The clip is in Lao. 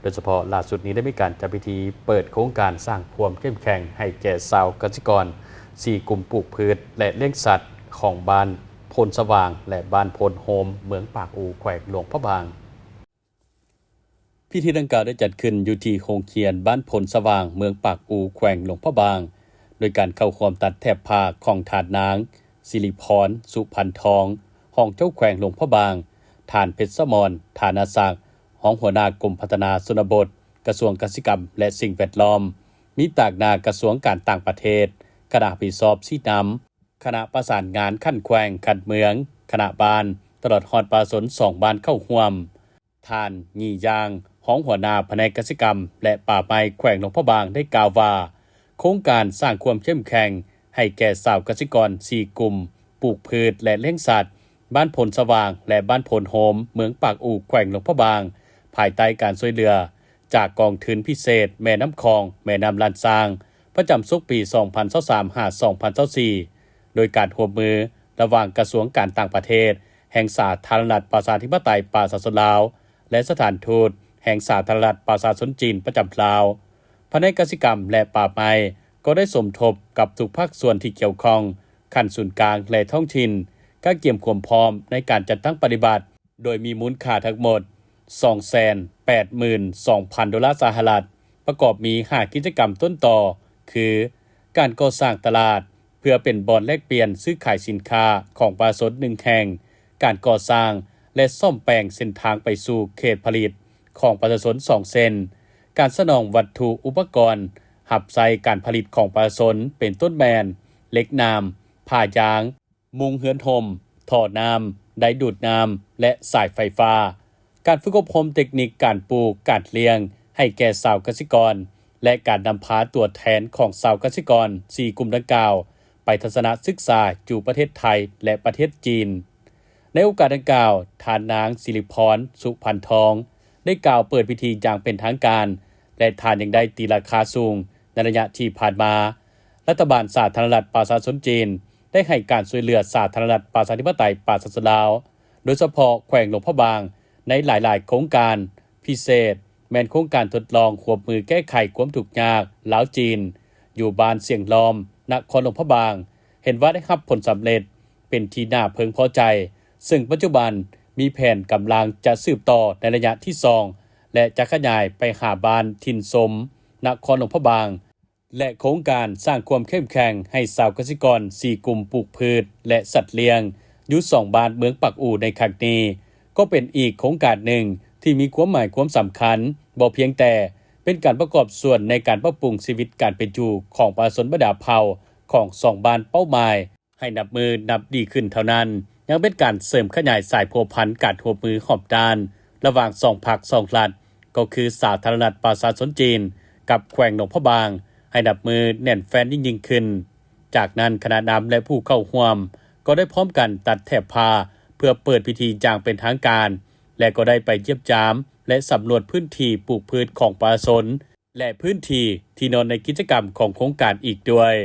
ໂດຍສະເພາະລ່າສຸດນີ້ໄດ້ມີການຈັດພິທີເປີດໂຄງການສ້າງຄວາມເຂັ້ມແຂງໃຫ້ແກ່ຊາວກະສິກອນສີ່ກຸ່ມປູກພືດ ແລະ ລ້ຽງສັດຂອງບ້ານໂພນສະຫວ່າງ ແລະ ບ້ານໂພນໂຮມ ເມືອງປາກອູ ແຂວງຫຼວງພະບາງ. ພິທີດັ່ງກ່າວໄດ້ຈັດຂຶ້ນຢູ່ທີ່ໂຮງຮຽນບ້ານໂພນສະຫວ່າງ ເມືອງປາກອູ ແຂວງຫຼວງພະບາງ ໂດຍການເຂົ້າຮ່ວມຕັດແຖບຜ້າຂອງທ່ານນາງ ສິລິພອນ ສຸພັນທອງ ຮອງເຈົ້າແຂວງຫຼວງພະບາງ, ທ່ານ ເພັດສະໝອນ ຖານະສັກ ຮອງຫົວໜ້າກົມພັດທະນາຊົນນະບົດ ກະຊວງກະສິກຳ ແລະ ສິ່ງແວດລ້ອມ, ມີຕາກໜ້າກະຊວງການຕ່າງປະເທດ, ຄະນະຮັບຜິດຊອບຊີ້ນຳ, ຄະນະປະສານງານຂັ້ນແຂວງ, ຂັ້ນເມືອງ, ຄະນະບ້ານ, ຕະຫຼອດຮອດປະຊາຊົນສອງບ້ານເຂົ້າຮ່ວມ. ທ່ານ ຍີ່ ຢາງ ຮອງຫົວໜ້າພະແນກກະສິກຳ ແລະ ປ່າໄມ້ແຂວງຫຼວງພະບາງ ໄດ້ກ່າວວ່າ ໂຄງການສ້າງຄວາມເຂັ້ມແຂງໃຫ້ແກ່ຊາວກະສິກອນສີ່ກຸ່ມ ປູກພືດ ແລະ ລ້ຽງສັດ ບ້ານໂພນສະຫວ່າງ ແລະ ບ້ານໂພນໂຮມ ເມືອງປາກອູ ແຂວງຫຼວງພະບາງ ພາຍໃຕ້ການຊ່ວຍເຫຼືອຈາກກອງທຶນພິເສດແມ່ນ້ຳຂອງ ແມ່ນ້ຳລ້ານຊ້າງ ປະຈຳສົກປີສອງພັນຊາວສາມ ຫາ ສອງພັນຊາວສີ່ ໂດຍການຮ່ວມມືລະຫວ່າງກະຊວງການຕ່າງປະເທດແຫ່ງສາທາລະນະລັດປະຊາທິປະໄຕປະຊາຊົນລາວ ແລະ ສະຖານທູດແຫ່ງສາທາລະນະລັດປະຊາຊົນຈີນປະຈຳລາວ. ພະແນກກະສິກຳ ແລະ ປ່າໄມ້ກໍໄດ້ສົມທົບກັບທຸກພາກສ່ວນທີ່ກ່ຽວຂ້ອງ ຂັ້ນສູນກາງ ແລະ ທ້ອງຖິ່ນ ກະກຽມຄວາມພ້ອມໃນການຈັດຕັ້ງປະຕິບັດ ໂດຍມີມູນຄ່າທັງໝົດສອງແສນແປດໝື່ນສອງພັນໂດລາສະຫະລັດ, ປະກອບມີຫ້າກິດຈະກຳຕົ້ນຕໍ ຄື ການກໍ່ສ້າງຕະຫຼາດ ເພື່ອເປັນບ່ອນແລກປ່ຽນຊື້ຂາຍສິນຄ້າຂອງປະຊາຊົນໜຶ່ງແຫ່ງ, ການກໍ່ສ້າງ ແລະ ສ້ອມແປງເສັ້ນທາງໄປສູ່ເຂດຜະລິດຂອງປະຊາຊົນສອງເສັ້ນ, ການສະໜອງວັດຖຸອຸປະກອນຮັບໃຊ້ການຜະລິດຂອງປະຊາຊົນ ເປັນຕົ້ນແມ່ນ ເຫຼັກໜາມ, ຜ້າຢາງ, ມຸງເຮືອນຮົ່ມ, ທໍ່ນ້ຳ, ໄດດູດນ້ຳ ແລະ ສາຍໄຟຟ້າ. ການຝຶກອົບຮົມເຕັກນິກການປູກ, ການລ້ຽງ ໃຫ້ແກ່ຊາວກະສິກອນ ແລະ ການນຳພາຕົວແທນຂອງຊາວກະສິກອນສີ່ກຸ່ມດັ່ງກ່າວ ໄປທັດສະນະສຶກສາຢູ່ປະເທດໄທ ແລະ ປະເທດຈີນ. ໃນໂອກາດດັ່ງກ່າວ, ທ່ານນາງ ສິລິພອນ ສຸພັນທອງ ໄດ້ກ່າວເປີດພິທີຢ່າງເປັນທາງການ ແລະ ທ່ານຍັງໄດ້ຕີລາຄາສູງໃນໄລຍະທີ່ຜ່ານມາ, ລັດຖະບານສາທາລະນະລັດປະຊາຊົນຈີນ ໄດ້ໃຫ້ການຊ່ວຍເຫຼືອສາທາລະນະລັດປະຊາທິປະໄຕປະຊາຊົນລາວ, ໂດຍສະເພາະແຂວງຫຼວງພະບາງ ໃນຫຼາຍໆໂຄງການ, ພິເສດແມ່ນໂຄງການທົດລອງຮ່ວມມືແກ້ໄຂຄວາມທຸກຍາກລາວ-ຈີນ ຢູ່ບ້ານຊຽງລ້ອມ, ນະຄອນຫຼວງພະບາງ, ເຫັນວ່າໄດ້ຮັບຜົນສຳເລັດເປັນທີ່ໜ້າເພິ່ງພໍໃຈ, ເຊິ່ງປັດຈຸບັນມີແຜນກຳລັງຈະສືບຕໍ່ໃນໄລຍະທີສອງ ແລະ ຈະຂະຫຍາຍໄປຫາບ້ານຖິ່ນຊົມ, ນະຄອນຫຼວງພະບາງ. ແລະ ໂຄງການສ້າງຄວາມເຂັ້ມແຂງໃຫ້ຊາວກະສິກອນສີ່ກຸ່ມປູກພືດ ແລະ ສັດລ້ຽງ ຢູ່ສອງບ້ານເມືອງປາກອູໃນຄັ້ງນີ້ ກໍເປັນອີກໂຄງການໜຶ່ງທີ່ມີຄວາມໝາຍຄວາມສຳຄັນ, ບໍ່ພຽງແຕ່ເປັນການປະກອບສ່ວນໃນການປັບປຸງຊີວິດການເປັນຢູ່ຂອງປະຊາຊົນບັນດາເຜົ່າຂອງສອງບ້ານເປົ້າໝາຍ ໃຫ້ນັບມື້ນັບດີຂຶ້ນເທົ່ານັ້ນ, ຍັງເປັນການເສີມຂະຫຍາຍສາຍພົວພັນການຮ່ວມມືຮອບດ້ານລະຫວ່າງສອງພັກສອງລັດ, ກໍຄືສາທາລະນະລັດປະຊາຊົນຈີນກັບແຂວງຫຼວງພະບາງ ໃຫ້ນັບມື້ແໜ້ນແຟ້ນຍິ່ງໆຂຶ້ນ. ຈາກນັ້ນ, ຄະນະນຳ ແລະ ຜູ້ເຂົ້າຮ່ວມກໍໄດ້ພ້ອມກັນຕັດແຖບຜ້າເພື່ອເປີດພິທີຢ່າງເປັນທາງການ ແລະ ກໍໄດ້ໄປຢ້ຽມຢາມ ແລະ ສຳຫຼວດພື້ນທີ່ປູກພືດຂອງປະຊາຊົນ ແລະ ພື້ນທີ່ທີ່ນອນໃນກິດຈະກຳຂອງໂຄງການອີກດ້ວຍ.